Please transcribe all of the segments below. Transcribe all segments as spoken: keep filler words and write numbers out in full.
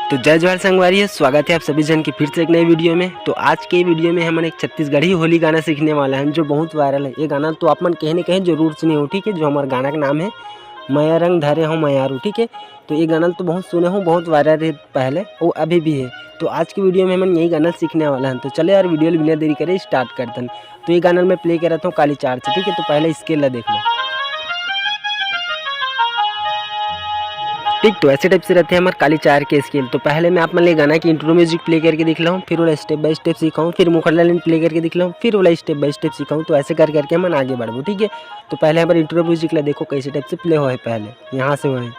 तो जय जोहार संगवारी हो, स्वागत है आप सभी जन के फिर से एक नए वीडियो में। तो आज के वीडियो में हमन एक छत्तीसगढ़ी होली गाना सीखने वाला हैं जो बहुत वायरल है। ये गाना तो आप मन कहीं ना कहीं जरूर सुने हो, ठीक है, जो हमारे गाना का नाम है मया रंग धरे हो मयारू, ठीक है। तो ये गाना तो बहुत सुने हो, बहुत वायरल है पहले, वो अभी भी है। तो आज की वीडियो में हमन यही गाना सीखने वाला हैं। तो चले यार, वीडियो ला बिना देरी करे स्टार्ट करते हैं। तो ये गाना मैं प्ले करत हूँ काली चार से, ठीक है। तो पहले स्केल ला देख लो। ठीक, तो ऐसे टाइप से रहते हैं हमारे काली चार के स्केल। तो पहले मैं आप मन ले गाना की इंट्रो म्यूजिक प्ले करके दिखलाऊँ, फिर वाला स्टेप बाय स्टेप सिखाऊँ, फिर मुखड़ा लाइन प्ले करके दिखलाऊँ, फिर वाला स्टेप बाय स्टेप सिखाऊँ। तो ऐसे कर करके हमन आगे बढ़बो, ठीक है। तो पहले हमारे इंट्रो म्यूजिक ला देखो कैसे टाइप से प्ले होए, पहले यहाँ से होए।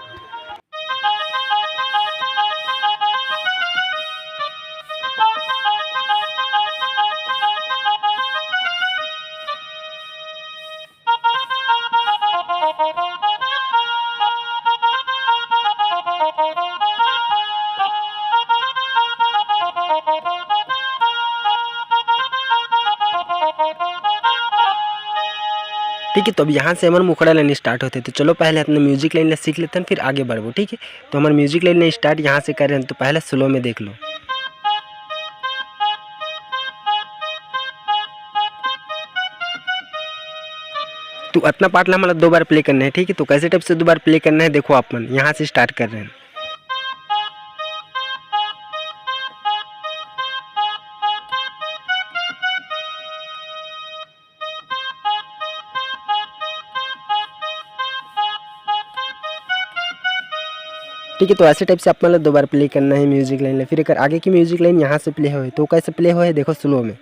ठीक है, तो अब यहाँ से हमर मुखड़ा लाइन स्टार्ट होथे। तो चलो पहले अपने म्यूजिक लाइन ला सीख लेथन, फिर आगे बढ़बो, ठीक है। तो हमर म्यूजिक लाइन स्टार्ट यहाँ से करे हन, तो पहले स्लो में देख लो। तो अतना पार्ट ला हमला दो बार प्ले करना है, ठीक है। तो कैसे टाइप से दो बार प्ले करना है, देखो आप मन, यहाँ से स्टार्ट कर रहे हैं। ठीक है, तो ऐसे टाइप से आप मन ला दो बार प्ले करना है म्यूजिक लाइन ला। फिर एकर आगे की म्यूजिक लाइन यहाँ से प्ले होए, तो कैसे प्ले होए देखो स्लो में।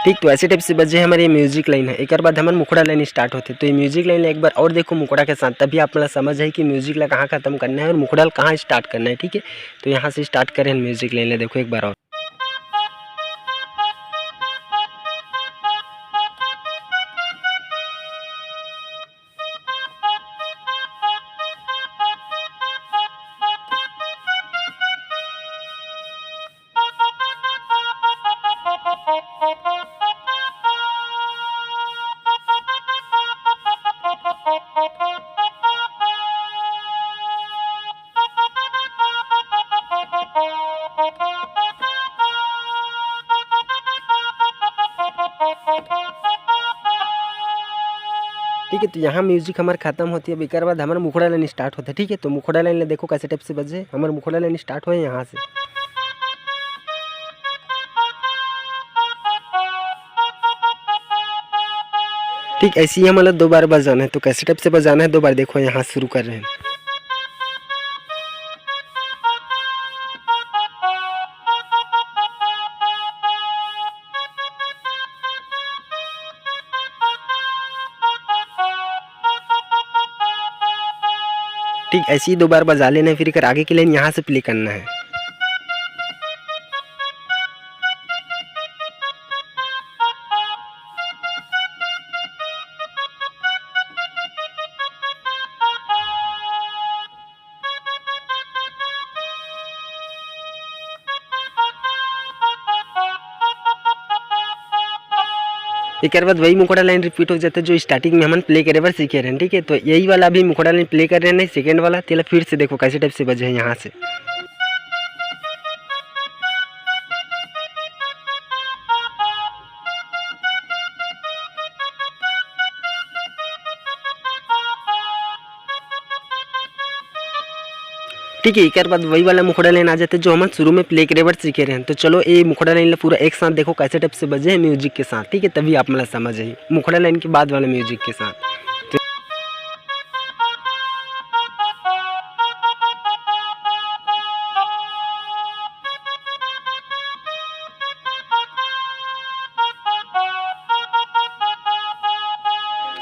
ठीक, तो ऐसे टाइप से बजे हमर ये म्यूजिक लाइन है। एकर बाद हमर मुखड़ा लाइन स्टार्ट होथे। तो ये म्यूजिक लाइन ला एक बार और देखो मुखड़ा के साथ, तभी आप मन ला समझ आही कि म्यूजिक ला कहाँ खत्म करना है और मुखड़ा ला कहाँ स्टार्ट करना है, ठीक है। तो यहाँ से स्टार्ट करें म्यूजिक लाइन ला, देखो एक बार और। ठीक है, तो यहाँ म्यूजिक हमर खत्म होथे। अब एकर बाद हमर मुखड़ा लाइन स्टार्ट होथे, ठीक है। तो मुखड़ा लाइन ला देखो कैसे टाइप से बजे, हमर मुखड़ा लाइन स्टार्ट होए यहाँ से। ठीक, ऐसे ही हमला दो बार बजाना है। तो कैसे टाइप से बजाना है, दो बार देखो, यहाँ शुरू कर रहे हैं। ठीक, ऐसे ही दो बार बजा लेना है, फिर एकर आगे की लाइन यहाँ से प्ले करना है। एकर बाद वही मुखड़ा लाइन रिपीट हो जाथे, जो स्टार्टिंग में हमन प्ले करे बर सीखे रहन, ठीक है। तो यही वाला अभी मुखड़ा लाइन प्ले कर रहे हैं, सेकंड वाला, तेला फिर से देखो कैसे टाइप से बजे है यहाँ से। ठीक है, एकर बाद वही वाला मुखड़ा लाइन आ जाथे, जो हमन शुरू में प्ले करे बर सीखे रहन। तो चलो, ये मुखड़ा लाइन ला पूरा एक साथ देखो, कैसे टाइप से बजे है म्यूजिक के साथ, ठीक है, तभी आप मन ला समझ आही। मुखड़ा लाइन के बाद वाला म्यूजिक के साथ। तो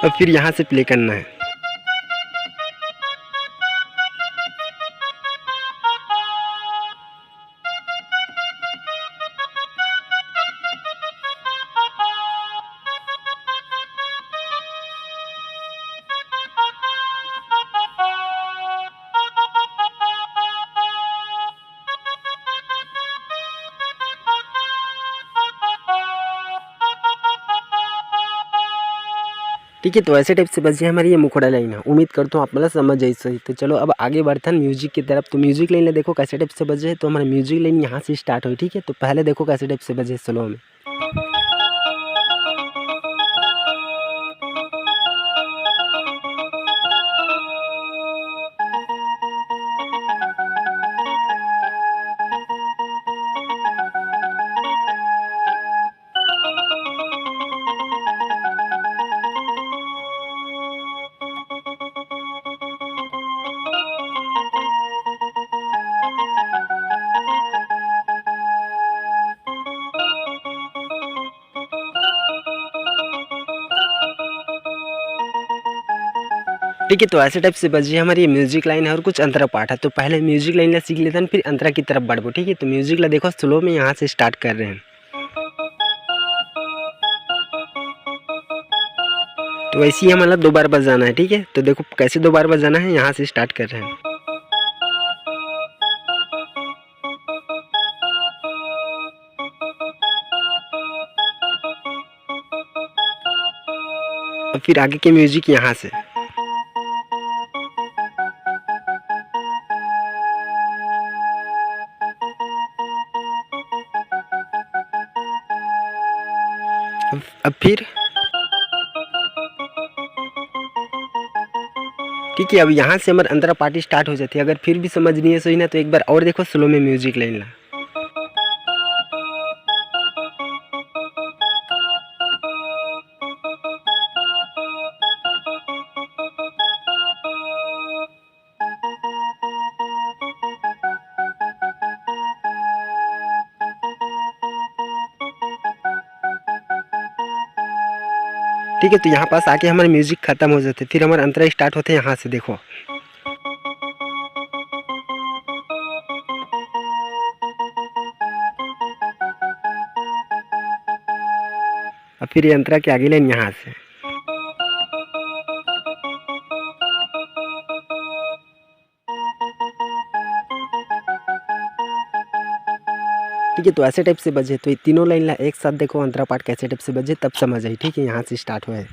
अब फिर यहाँ से प्ले करना है। ठीक है, तो ऐसे टाइप से बजे हमारी ये मुखड़ा लाइन है। उम्मीद करता हूँ आप मतलब समझ जाइस। तो चलो अब आगे बढ़थन म्यूजिक की तरफ। तो म्यूजिक लाइन ला देखो कैसे टाइप से बजे है। तो हमारा म्यूजिक लाइन यहाँ से स्टार्ट होही, ठीक है। तो पहले देखो कैसे टाइप से बजे स्लो में। ठीक है, तो ऐसे टाइप से बजी हमारी ये म्यूजिक लाइन है और कुछ अंतरा पाठ है। तो पहले म्यूजिक लाइन ला सीख लेथन, फिर अंतरा की तरफ बढ़बो, ठीक है। तो म्यूजिक ला देखो स्लो में यहाँ से स्टार्ट कर रहे हैं। तो ऐसे ही हमारा दो बार बजाना है, ठीक है। तो देखो कैसे दो बार बजाना है, यहाँ से स्टार्ट कर रहे हैं। अब फिर आगे के म्यूजिक यहाँ से। अब, अब फिर ठीक है, अब यहाँ से हमार अंतरा पार्टी स्टार्ट हो जाती है। अगर फिर भी समझ नहीं है सही ना, तो एक बार और देखो स्लो में म्यूजिक लाइन ला। ठीक है, तो यहाँ पास आके हमारे म्यूजिक खत्म हो जाते, फिर हमारा अंतरा स्टार्ट होते हैं यहाँ से, देखो। अब फिर ये अंतरा के आगे लाइन यहाँ से। ठीक है, तो ऐसे टाइप से बजे, तो ये तीनों लाइन ला एक साथ देखो, अंतरा पार्ट कैसे टाइप से बजे, तब समझ आई। ठीक है, यहाँ से स्टार्ट हुआ है।